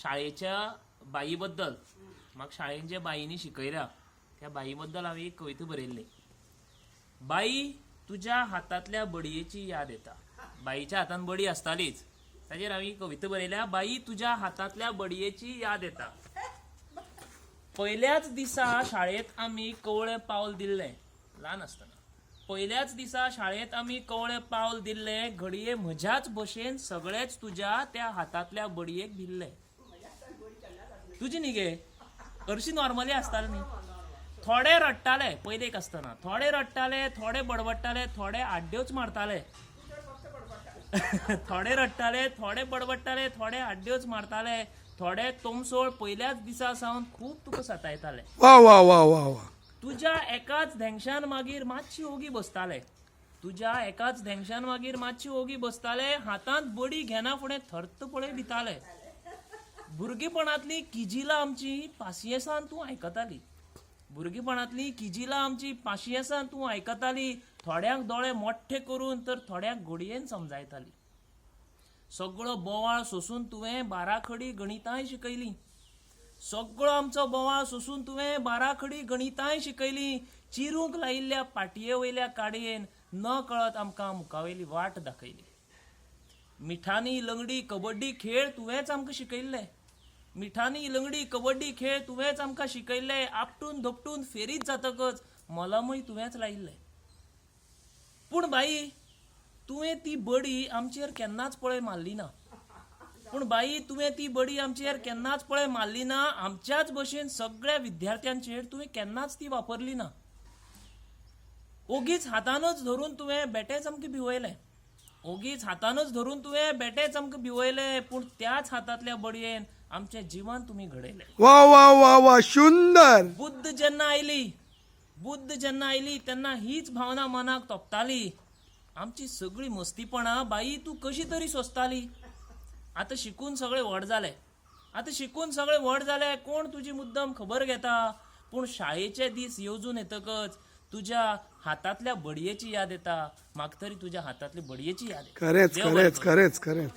शाळेच्या बाई बद्दल, म्हाका शाळेन जे बाईंनी शिकयल्या त्या बाई बद्दल हांवें एक कविता बरयल्ली. बाई तुज्या हातांतल्या बडयेची याद येता. बाईच्या हातान बडी आसतालीच, ताजेर हांवें ही कविता बरयल्या. बाई तुज्या हातांतल्या बडयेची याद येता. पयल्याच दिसा शाळेंत आमी कवळें पावल दिल्लें. ल्हान आसतना पयल्याच दिसा शाळेंत आमी कवळें पावल दिल्लें. घडये म्हज्याच भशेन सगळेच तुज्या त्या हातांतल्या बडयेक भिल्ले. तुजी न्ही गे, हरशीं नॉर्मली आसताले न्ही. थोडे रडटाले पयलेक आसतना, थोडे रडटाले, थोडे बडबडटाले, थोडे आड्ड्योच मारताले. थोडे रडटाले, थोडे बडबडटाले, थोडे आड्ड्योच मारताले, थोडे तोमसोळ पयल्याच दिसा सावन खूब तुका सतायताले. वा वा वा वा वा. तुज्या एकाच धेंगशान मागीर मातशी ओगी बसताले. तुज्या एकाच धेंगशान मागीर मातशी ओगी बसताले. हातांत बडी घेना फुडें थर्त पळय भिताले. भुरगेपणांतली किजिलां आमची पासियेंसान तूं आयकताली. भुरगेपणांतली किजिलां आमची पाशियेंसान तूं आयकताली. थोड्यांक दोळे मोठ्ठे करून तर थोड्यांक गोडयेन समजायताली. सगळो बोवाळ सोसून तुवें बाराखडी गणितांय शिकयलीं. सगळो आमचो बोवाळ सोसून तुवें बाराखडी गणितांय शिकयलीं. चिरूंक लायिल्ल्या पाटये वयल्या काडयेन न कळत आमकां मुखावयली वाट दाखयली. मिठानी लंगडी कबड्डी खेळ तुवेंच आमकां शिकयल्ले. मिठानी लंगडी कबड्डी खेळ तुवेंच आमकां शिकयल्ले. आपटून धोपटून फेरीत जातकच मलमूय तुवेंच लायिल्लें. पूण बाई तुवें ती बडी आमचेर केन्नाच पळय मारली ना. पूण बाई तुवें ती बडी आमचेर केन्नाच पळय मारली ना. आमच्याच भशेन सगळ्या विद्यार्थ्यांचेर तुवें केन्नाच ती वापरली ना. ओगीच हातानच धरून तुवें बेटेच आमकां भिवयलें. ओगीच हातानच धरून तुवें बेटेच आमकां भिवयलें. पूण त्याच हातांतल्या बडयेन आमचें जिवन तुमी घडयलें. वा वा वा वा, सुंदर. बुद्ध जेन्ना आयली, बुद्ध जेन्ना आयली तेन्ना हीच भावना मनाक तोपताली. आमची सगळी मस्तीपणां बाई तूं कशी तरी सोंसताली. आतां शिकून सगळे व्हड जाले, आतां शिकून सगळे व्हड जाले, कोण तुजी मुद्दम खबर घेता? पूण शाळेचे दीस येवजून येतकच तुज्या हातांतल्या बडयेची याद येता. म्हाका तरी तुज्या हातांतली बडयेची याद येता. खरेंच. देव बरें खरेंच. करूं. खरेंच खरेंच.